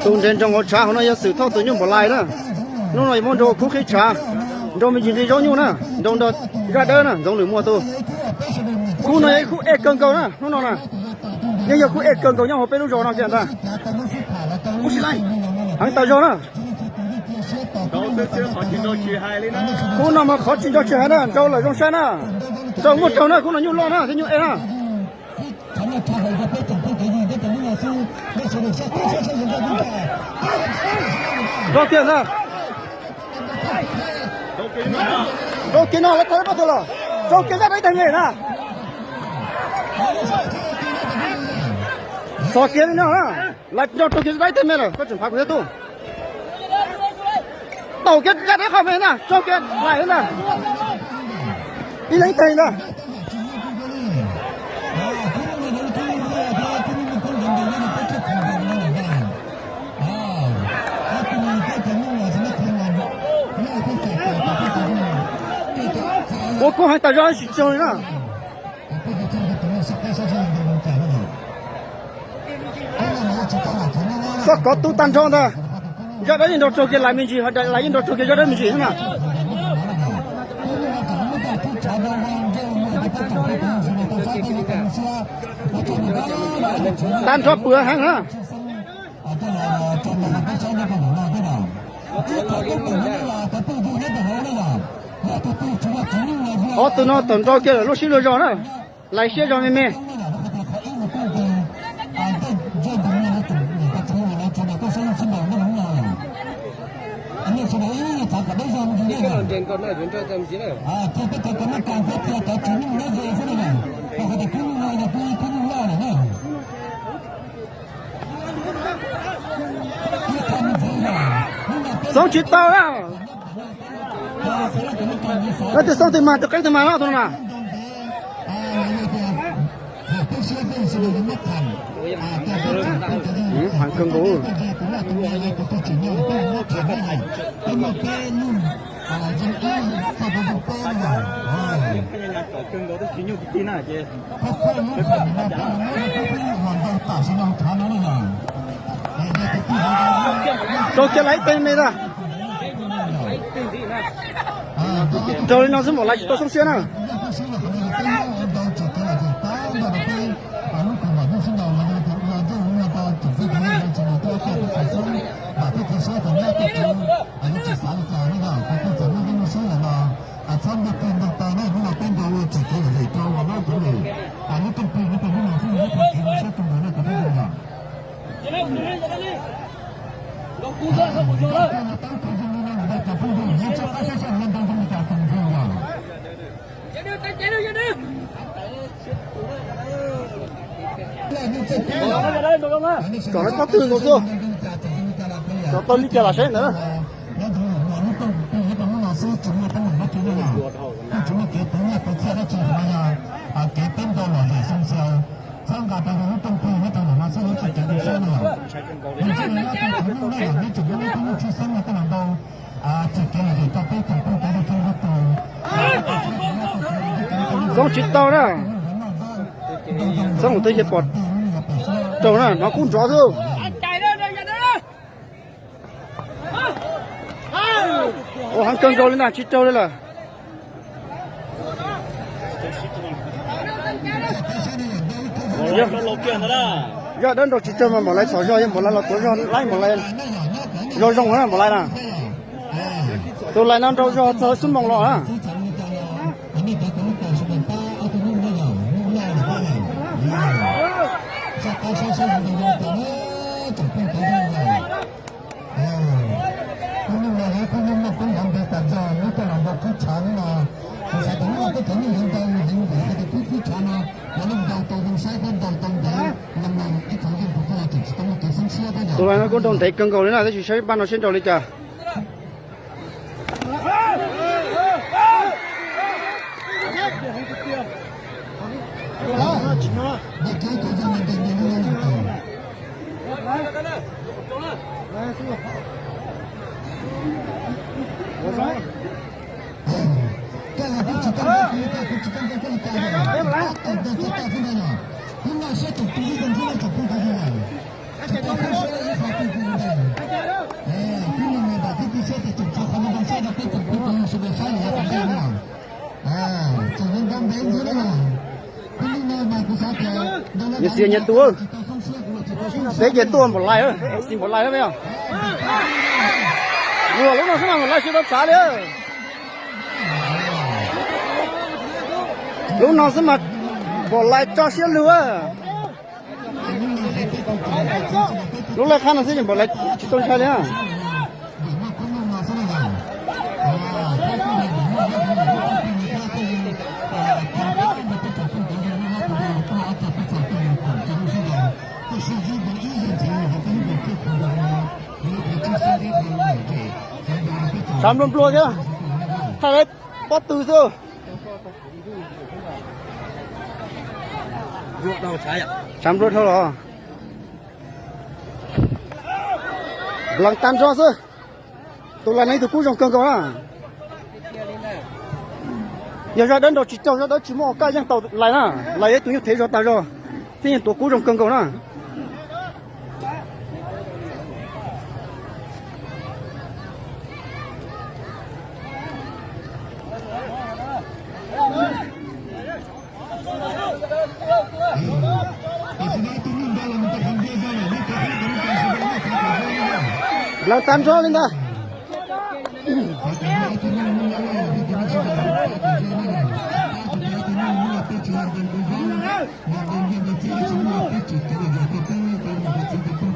Tus nres nroos hauv tshav hauv no yog Xwm Thoj tus nyuj npaum lais na. Hnub no yuav muab nrau khub qhib tshav, nrau me ntsis nqi zaub nyuj na, nrau nrog zaj dawb na, Ntxoov Lwm Muas tus. Khub no yog ib khub ej kawg nkaus na, hnub no na. Yeej yog khub ej kawg nkaus nyob hauv peb lub zos no kiag ntag. Heev tas zog na. Khub no mas qhov tsis nrau tsis hais na, nrau lawm zoo saib na. Nrau muaj raug na, khub no nyuj loj na thiab nyuj ej na. Nrau kiag ntag. Nrau kiag no, lawv tau ib pab tuag los. Nrau kiag zaj dawb ib tag me na. Txhos kiag li no na. Lawv nrau raug kiag zaj dawb ib tag me lawm, koj tseem phav kuv thiab tub. Tau kiag zaj dawb qhov me na, raug kiag lais na. Ib leeg ib tag ntag. Ua kub heev tas zog tsis raug li na. Xob kov tub tag nrho ntag. Zaj dawb yeej nrau raug kiag lais me ntsis, lais yeej nrau raug kiag zaj dawb me ntsis xwb na. Tag nrho pwm heev na. Ob tug no tawm nrau kiag lawm lub siab luag zog na. Lais siab zog me me. Xoob tsis tau na. Leej twg xoob twg mag, tus qeeb twg mag no tus no na. Heev kawg nkaus. Rau kiag lais ib teg me ntag. Raug li no xwb npaum lais tsis tau xoob siab na. Kom lawv pob twg nkaus xwb. Kom tau li cas lam saib ntawd. Xoob tsis tau na. Xoob mus twb yog pom raug na, hnov kub nrov xwb. Ua heev kawg nkaus li ntag, tsis raug li lawm. Yog dawb nrau tsis raug mas npaum lais txhom zog, yog npaum lais los tuav zog laib npaum lais. Zoo zoo na npaum lais na. Tus lais no nrau zog txog xub moos los na. Tus lais no kuj nrau ntev kawg nkaus li na, tab sis saib paj no seb nrau li cas. Tias nyias tus, peb ces tuaj Npaum Lais, Xis Npaum Lais na yog. Luag lub no xwb mas Npaum Lais tsis tau txav li. Lub no xwb mas Npaum Lais tso siab lug. Lub laj qhab no xwb ces Npaum Lais tsis tau ntshai li. Tshav npluag npluag thiab, thaij lawv pob tw xwb. Tshav npluag dhau los. Nplees tag nrho xwb. Tus Lais no ib tug kub zoo kawg nkaus na. Yog zaj dawb nraug tsis raug, zaj dawb tsis muaj, Kaj yeej tau Lais na. Lais yog ib tug nyuj thev zog tag zog thiab yeej tuav kub zoo kawg nkaus na. Nplees tag nrho li ntag.